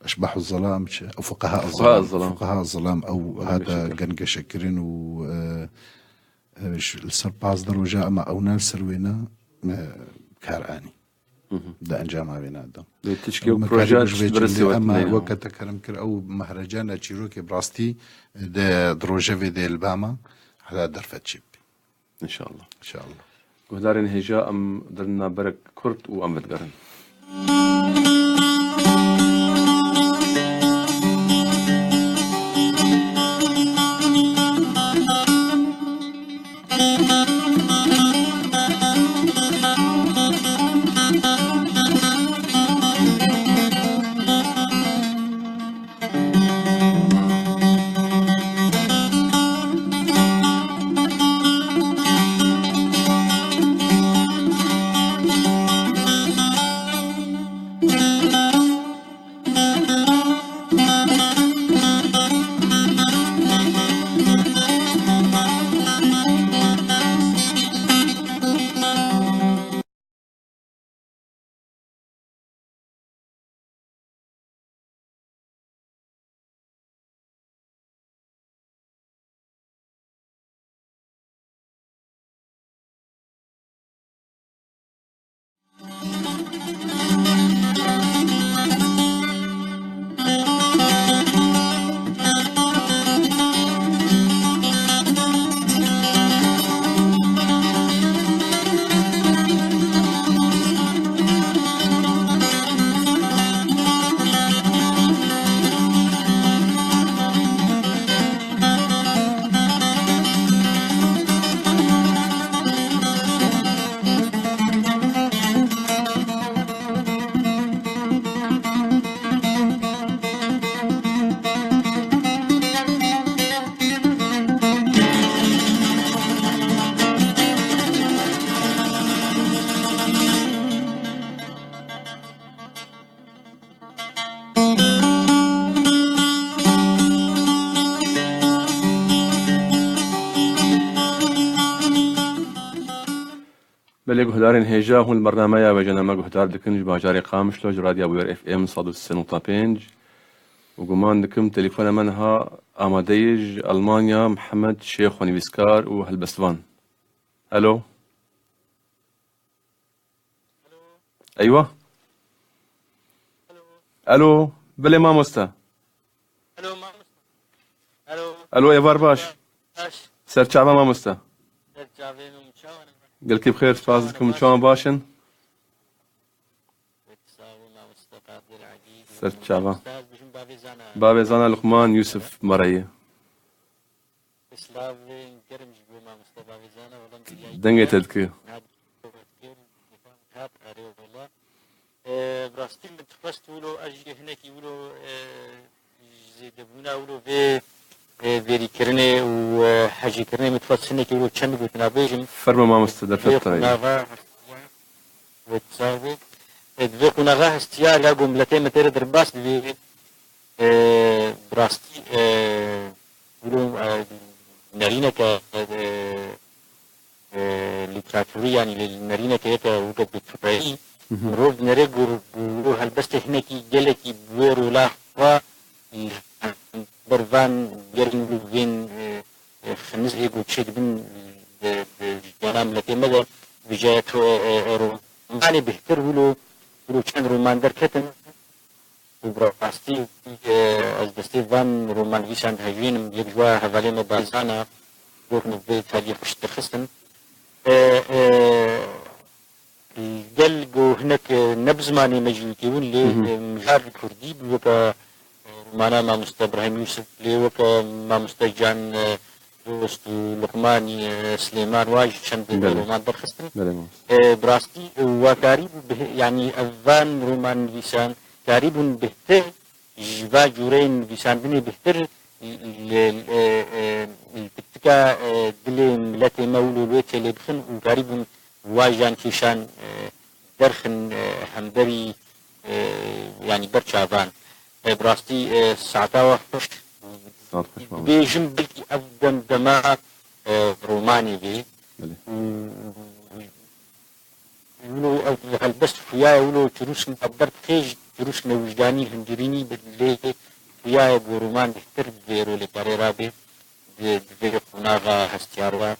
Eşbah Zelam çi? Ew Fuqaha Fuqaha Zelam. Zelam. Fuqaha Zelam, ew hate gengeşekirin. Gengeşekirin û, e, e, ş-, li ser pazdeh roja, ema ew ne li ser wêna, e, kar anî. Hı hı. Di encama wêna de. Lê tişkî ew proje tişt berê sewetine. Ema weke te kerem kir, ew mehrecana çîrokê bi rastî, e, de, di rojevê de li ba me, heta derfet çê bibî. Înşallah. Înşallah. Guhdarên hêja, em dirin navberek kurt û em vedigerin. Belê guhdarên hêja, hûn li bernameya Wêjena Me guhdar dikin ji bajarê Qamişlo, ji Radya Bûyer F M sed û sê nokta pênc. Û guman dikim telefona me niha amade ye ji Almanya, Mihemed Şêxo, nivîskar û helbestvan. Alo. Eywa. Alo. Belê mamoste. Alo, mamoste. Alo. Alo, êvar baş. Baş. Ser çava mamoste. Ser çavê min çawa ne? Gelkî bi xêr, spas dikim, çawan baş in? Pek sağ ol, mamoste Qadir Agî. Ser çava. Mamoste, ez bijim bavê Zana. Bavê Zana Luqman Yusuf Mereyî. Slavên germ ji bo mamoste bavê Zana, wela min Dengê te dike. Hat, erê wela. E, bi rastî min dixwest wilo, ez jî hinekî wilo, e, ji Bûna wilo vê, e, vêrîkirinê û, e, hejêkirinê min dixwest hinekî wilo çend gotina bêjim. Fermo mamoste, derfet te ye. Vê qonaxa hestiya wê sax be. E, di vê qonaxa hestiya ya ku miletê me tê re derbas divê, e, bi rastî, e, wilo, e, nerîneke, e, e, lîteraturî, yanî li nerîneke yeke weke bi tureyî, Hı hı. mirov dinere ku, ku wilo helbestê hinekî gelekî bi wê rola xwe, e, ber van gelên wilo vên, e, e, xinizê ku çêdibin, e, di, di jiyana miletê me de, vêca tu, e, e, e, romanê bêhtir wilo, wilo çend roman derketin, û bi rastî, e, ez destê van romannivîsan dihejînim, yek ji wa hevalê me Barzan e, wek min vê tarî xweş derxistin. E, e, gel ku hinek, e, ne bi zimanê me jî wekî bûn, lê, Hı hı. e, mijar bi kurdî bi weke, e, romana mamoste Birahîm Yûsif, lê weke mamoste Can, e, Dost û Luqmanî, e, Silêman, wa jî çend Belê. roman derxistin. Belê, mamoste. E, bi rastî, e, wa karîbû bi-, yanî ev van romannivîsan karîbûn bêhtir, ji va cûreyên nivîsandinê bêhtir li, li, e, e, li tiktika, e, dilê miletê me wilo li wê têlê bixin û karîbûn wa jan kêşan, e, derxin, e, hemberî, e, yanî ber çavan. E, bi rastî, e, saeta we xweş. Saet xweş, mamoste. Dibêjim belkî ev dem dema, e, romanê bê. Belê. Û, Wilo ev helbest xuyaye wilo çirûskên xwe berdixê ji çirûskên wijdanî, hincirînî bi lê xuyaye ku roman bêhtir bi vê rolê karê rabe di, di vê qonaxa hestiyar ve.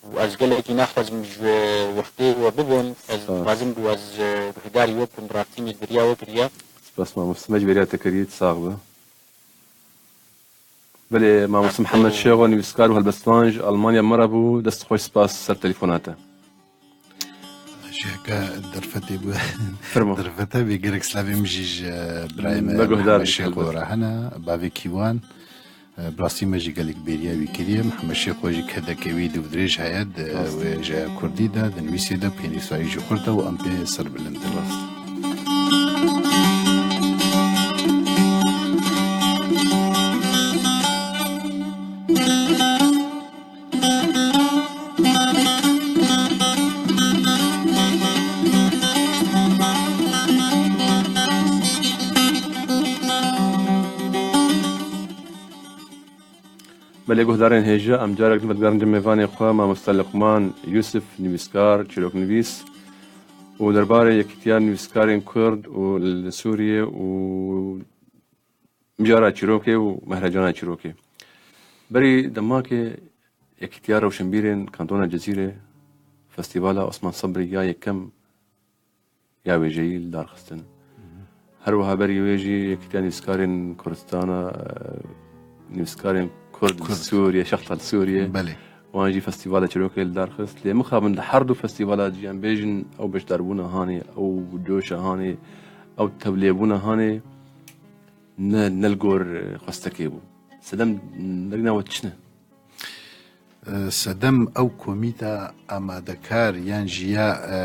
Û ez gelekî naxwazim ji wextê we bibim. Ez Sağ ol. dixwazim ku ez, e, guhdarî we bikim, bi rastî me bêriya we kiriye. Spas mamoste, me jî bêriya te kiriye, tu sax be. Belê, mamoste Mihemed Şêxo, nivîskar û helbestvan ji Almanya me re bû. Dest xweş, spas ser telefona te. Ji heke derfetê bû. Fermo. Derfete bê gerek slavê min jî ji birayê me Me guhdar Mihemed bî, Şêxo helbet. re hene, bavê Kîwan. Bi rastî me jî gelek bêriya wî kiriye. Mihemed Şêxo jî kedeke wî dû dirêj heye di Rast. wêjeya kurdî de, di nivîsê de pênûsa wî jî xurt e û em pê serbilind in. Rast. Belê guhdarên hêja, em carek din vedigerin cem mêvanê xwe, mamoste Liqman Yûsif, nivîskar, çîroknivîs û derbarê Yekîtiya Nivîskarên Kurd û li Sûriyê û mijara çîrokê û mehrecana çîrokê. Berî demakê Yekîtiya Rewşenbîrên Kantona Cezîrê Festîvala Osman Sebrî ya yekem ya wêjeyî li dar xistin. Her wiha berî wê jî Yekîtiya Nivîskarên Kurdistana, e, nivîskarên Kurd li Kurd. Sûriyê, şexta li Sûriyê, Belê. wan jî festîvala çîrokê li dar xist. Lê mixabin di her du festîvala jî em bêjin ew beşdarbûna hanê, ew coşa hanê, ew tevlêbûna hanê ne, ne li gor, e, xwestekê bû. Sedem nerîna we çi ne? E, sedem ew komîta amadekar yan jî ya, e,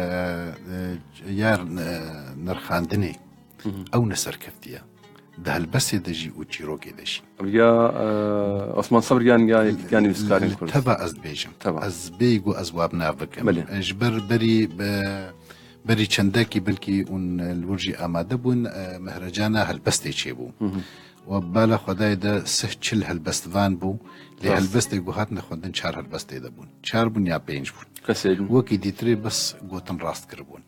e, ya, e, nirxandinê, Hı hı. ew ne serkeftiye. Di helbestê de jî û çîrokê de jî. Ya, e, Osman Sebr yan ya Yekîtiya Nivîskarên Kurd? Teva ez dibêjim. Teva. Ez bêyî ku ez wa bi nav bikim. Belê. E, ji ber berî, e, berî çendekî belkî hûn, e, li wir jî amade bûn, e, mehrecana helbestê çêbû. Hı hı. Wa bala Xwedayê de sih çil helbestvan bû, lê Rast. helbestê ku hatine xwendin çar helbestê de bûn. Çar bûn ya pênc bûn. Kesê din. Wekî dîtirê bes gotin rast kiribûn.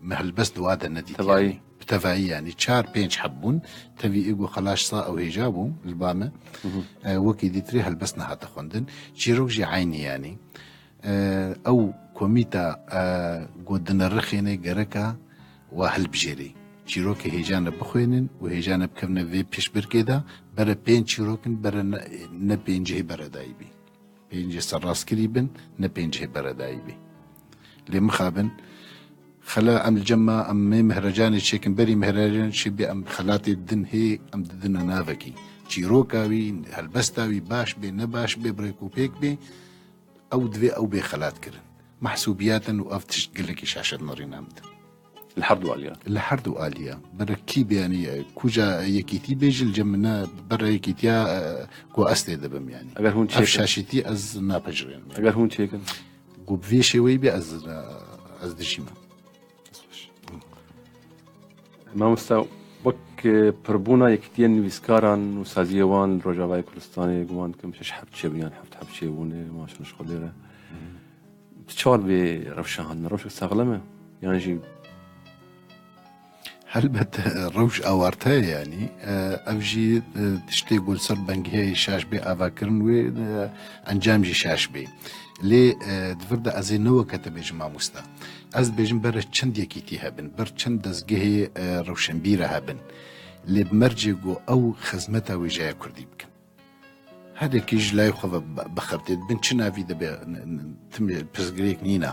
Me helbest di wa de nedît Tevayî. yanî. Bi tevayî yanî çar pênc heb bûn. Tevî ê ku xelaş sa ew hêja bû li ba me. Hı hı. E, wekî dîtirê helbest nehate xwendin. Çîrok jî eynî yanî. E, ew komîta, e, ku dinirixêne gereka wa hilbijêrê. Çîrokê hêjane bixwênin û hêjane bikevne vê pêşbirkê de, bere pênc çîrokin, bere ne, ne pêncihê beredayî bî. Pêncê serrastkirî bin, ne pêncihê beredayî bî. Lê mixabin, xela em li cem me, em mê mehrecanê çêkin, berî mehrecanê çêbê em xelatê din hê, em didine navekî. Çîroka wî, helbesta wî baş bê, ne baş bê, bi rêk û pêk bê, ew divê ew bê xelat kirin. Mehsûbiyat in û ev tişt gelekî şaşet nirîna min de. Li her du aliya. Li her du aliya. Bere kî be, yanî, e, kuca yekîtî bêjin, li cem min ne, bere yekîtiya, e, ku ez tê dibim, yanî. Eger hûn Ev çêkin. Şaşîtî ez napejirênim. Eger hûn çêkin. Ku bi vê şêweyî be ez, e, ez dijî me. Mamosta, wek, e, pirbûna yekîtiyên nivîskaran û saziyê wan li Rojavayê Kurdistanê, guman dikim şeş heb çêbûn yan heft heb çêbûne, wan şûn ji xwe lê re. Tu çawa vê rewşa hatine? Rewşek saxlem e? Yan jî Helbet, e, rewş awarte ye, yanî, e, ev jî, e, tiştê ku li ser bengehê şaş bê avakirin wê, e, encam jî şaş bê. Lê, e, di vir de ez ê ne weke te bêjim mamosta. Ez dibêjim bere çend yekîtî hebin, ber çend dezgehê, e, rewşenbîre hebin. Lê bi mercê ku ew xizmeta wêjeya kurdî bikin. Her yekî ji layê xwe ve bi-, bixebitê, dibin çi navî dibe, n-, n-, tim pirsgirêk nîne.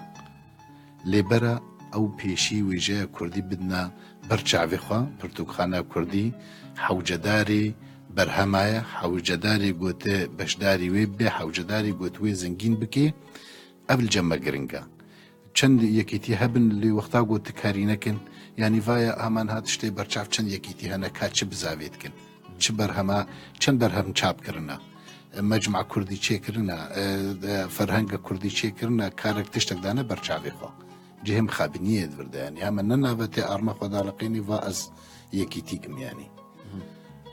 Lê bera ew pêşî wêjeya kurdî bidine ber çavê xwe, pirtûkxana kurdî, hewcedarê berhema ye, hewcedarê ku tu beşdarî wê bibê, hewcedarê ku tu wê zengîn bikê, ev li cem me giring e. Çend yekîtî hebin lê wexta ku tu karî nekin, yanî vaye aman ha tiştê berçav çend yekîtî hene ka çi bizavê dikin, çi berhema, çend berhem çap kirine, e, mecma kurdî çêkirine, e, e, ferhenga kurdî çêkirine, karek tiştek dane berçavê xwe. Cihê mixabiniyê di vir de, yanî heme ne nave tê arma xwe daliqînî va ez yekîtîk im, yanî.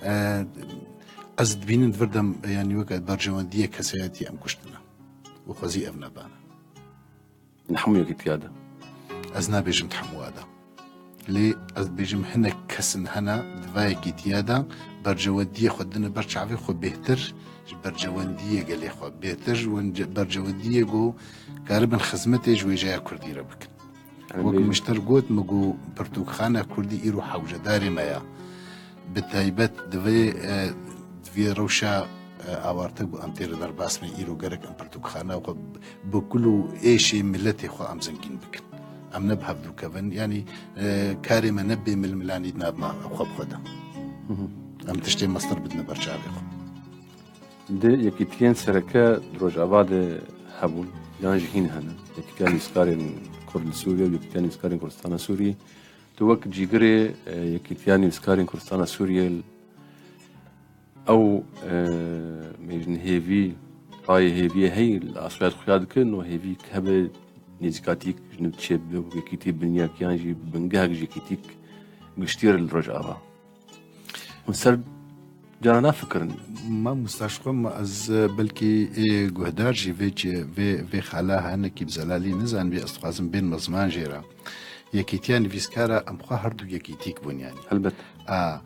E, ez dibînim di vir de, yanî weke berjewendiyê kesayetî em kuştine û xwezî ev nebane. Li hemû yekîtiya de. Ez nabêjim di hemûa de. Lê ez dibêjim hinek kesin hene di va yekîtiya de bercewendiyê xwe dine ber çavê xwe bêhtir ji bercewendiyê gelê xwe, bêhtir ji wen-, bercewendiyê ku karibin xizmetê ji wêjeya kurdî re bikin. Yanî Wek bêjim- min ji te re got, min got pirtûkxana kurdî îro hewcedarê me ya. Bi taybet di vê, e, di vê rewşa, e, awarte ku em tê re derbas bin, îro gerek em pirtûkxana xwe bi kul û êşê miletê xwe em zengîn bikin. Em ne bi hev dû kevin. Yanî, e, karê me ne bê milmilanî di nav me xwe bi xwe de. Em tiştê mestir bidine ber çavê xwe. Di yekîtiyên sereke di Rojava de hebûn, yan jî hîn hene. Yekîtiya Nivîskarên Kurd li Sûriyê û Yekîtiya Nivîskarên Kurdistana Sûriyê. Tu wek cîgirê, e, Yekîtiya Nivîskarên Kurdistana Sûriyê, ew, e, mêjin hêvî, tayê hêviyê heyî li asoya xuya dikin û hêvî hebe nêzîkatîk ji nû çêbibe û yekîtî binyek yan jî bingehek ji yekîtîk giştî re li Rojava. Hûn ser cara nafikirin. Mamosta, ji xwe ma ez, e, belkî, e, guhdar jî vê çi-, vê, vê xala hinekî bi zelalî nizanibî, ez dixwazim bênime ziman jê re. Yekîtiya nivîskara em xwe her du yekîtîk bûn, yanî. Helbet. A,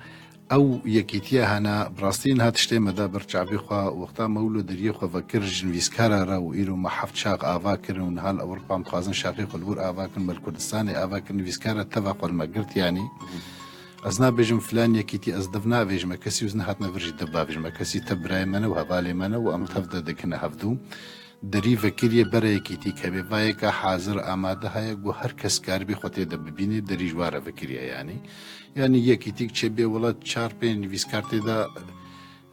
ew yekîtiya hene, bi rastî niha tiştê me da ber çavê xwe, wexta me wilo deriyê xwe vekir ji nivîskara re û îro me heft şax ava kirin û niha li Ewropa em dixwazin şaxê xwe li wir ava kin, me li Kurdistanê ava kirin, nivîskara teva xwe li me girt, yanî. Ez nabêjim filan yekîtî, ez dev navêjime kesî û ez nehatime vir jî dev bavêjime. Kesî tev birayê me ne û hevalê me ne û em tev de dikine hevdû. Derî vekiriye bere yekîtî kevê. Va yeka hazir amade heye ku her kes karibî xwe tê de bibînê, derî ji wa re vekiriye yanî. Yanî yekîtîk çêbê welat çar pênc nivîskar tê de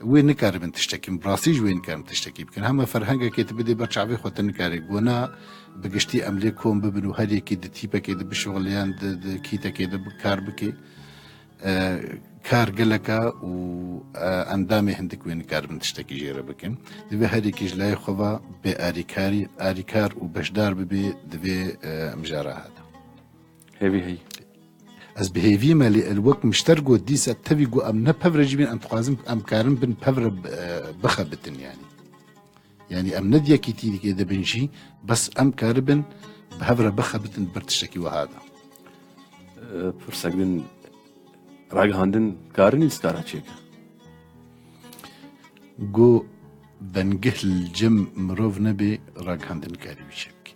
Wê nikaribin tiştekî, bi rastî jî wê nikarin tiştekî bikin. Hema ferhengekê tu bidê ber çavê xwe tu nikarî. Gona bi giştî em lê kom bibin û her yekî di tîpekê de bişuxile yan di, di kîtekê de bi kar bike. E, kar gelek e û, e, endamê hindik wê nikaribin tiştekî jê re bikin. Divê her yekî ji layê xwe ve bê arîkarî, arîkar û beşdar bibe di vê, e, mijara hada. Hêvî heyî. Ez bi hêvî me lê el wek mişter got dîsa tevî ku em ne pevre jî bin em dixwazin em karin bin pevre, e, bixebitin yanî. Yanî em ne di yekîtîkê de bin jî bes em karibin bi hev re bixebitin ber tiştekî wiha de. E, pirsek din ragihandin karin nivîskara çêke. Go bengeh li cem mirov nebê, ragihandin karî wî çêbikî.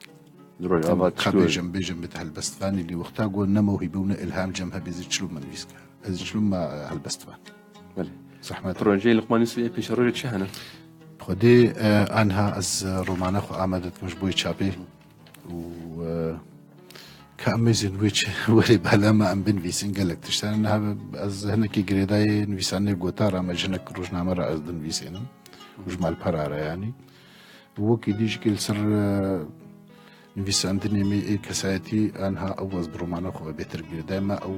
Di rojava çi ka bêjim, bêjim bit helbestvanî lê wexta go ne mewhîbe û ne îlham cem hebê zî çilo me nivîskar. Ez çilo me helbestvan. Belê. Zehmet. Projeyê Luqman Yusufê ê pêşerojê çi hene? Xwedê, e, anha ez, e, romana xwe amade dikim ji bo çapê. Û, e, ka em mêzên wê çi werê bala me em binivîsin gelek tiştan. Niha ez hinekî girêdayê nivîsanê gotara me jinek rojname re ez dinivîsênim. Û ji malpera re yanî. Û wekî dî jikê li ser, e, Nivîsandinê me ê kesayetî anha ew ez bi romana xwe ve bêtir girêdayê me, ew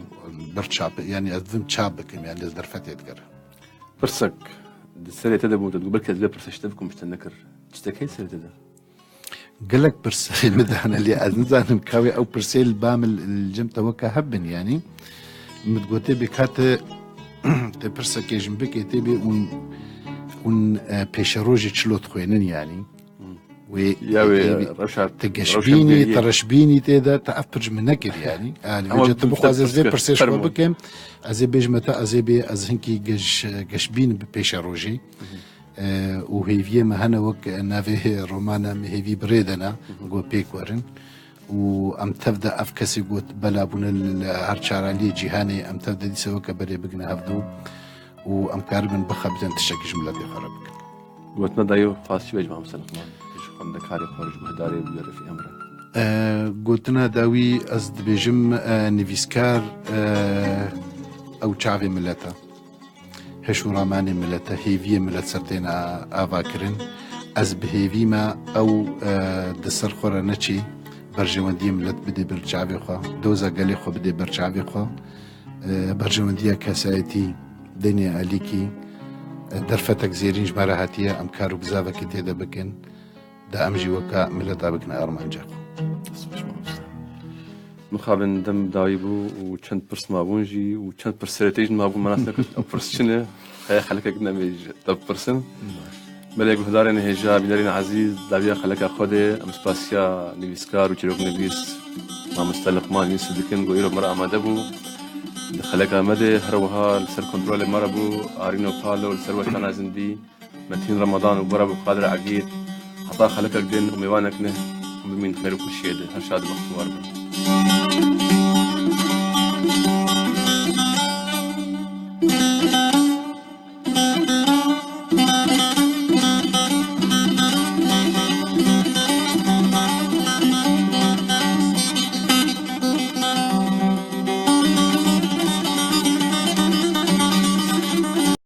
ber çap, yanî ez divim çap bikim, yanî ez derfetê dikir. Pirsek, di serê te de bû, te digot, belkî ez vê pirsê ji te bikim, ji te nekir. Tiştek heye serê te de? Gelek pirs serê min de hene, lê ez nizanim ka wê ew pirsê li ba min, li cem te weke hev bin, yanî. Min digotê bê ka te, te pirsekê ji min bikê tê bê hûn, hûn, e, pêşerojê çilo dixwênin, yanî. Wê Ya wê tê bê- rewşa Te geşbînî, te reşbînî tê de, te ev pir ji min nekir, yanî. Yanî, Ama wêce tu tu bixwazî ez vê pirsê pirsê ji xwe fermo. Bikim, ez ê bêjime te, ez ê bê, ez hinkî geş, geşbîn bi pêşerojê. E, û hêviyê me hene wek navê romana me hêvî bi rê de ne, got pêk werin. Û em tev de ev kesê got bela bûne li her çaraliyê cîhanê, em tev de dîse weke berê bigine hevdû û em karibin bixebitên tiştekî ji miletê xwe re bikin. Gotina dayî û xwaz çi be ji Mamoste Luqman? Ji xwendekarê xwe re, ji guhdarê û li rifî em re. E, gotina dawî ez dibêjim, e, nivîskar, e, ew çavê milet e. Hiş û ramanê milet e, hêviyê milet ser têne ava kirin. Ez bi hêvî me ew, e, di ser xwe re neçê, berjewendiyê milet bidê ber çavê xwe, doza gelê xwe bidê ber çavê xwe, e, berjewendiya kesayetî, denê alîkî, e, derfetek zêrîn ji me re hatiye, em kar û bizavekî tê de bikin. Da em jî weka mileta bikine armanca xwe. Dest xweş mamoste. Mixabin dem dawî bû û çend pirs mabûn jî û çend pirs serê te jî mabûn, me nas nekir ew pirs çi ne. Heye xelekek nemê ji te bipirsin. Belê guhdarên hêja, bînerên ezîz, dawiya xeleka xwe de em spasiya nivîskar û çîroknivîs mamoste Liqman Yusuf dikin ku îro me re amade bû. Di xeleka me de her wiha li ser kontrolê me re bû, Arîno Palo li ser weşana zindî, Metîn Ramadan û Bora Abdulkadir Egîd, heta xelekek din û mêvanek ne, hûn bimîn xêr û xweşiyê de. Her şad û bextewar bin.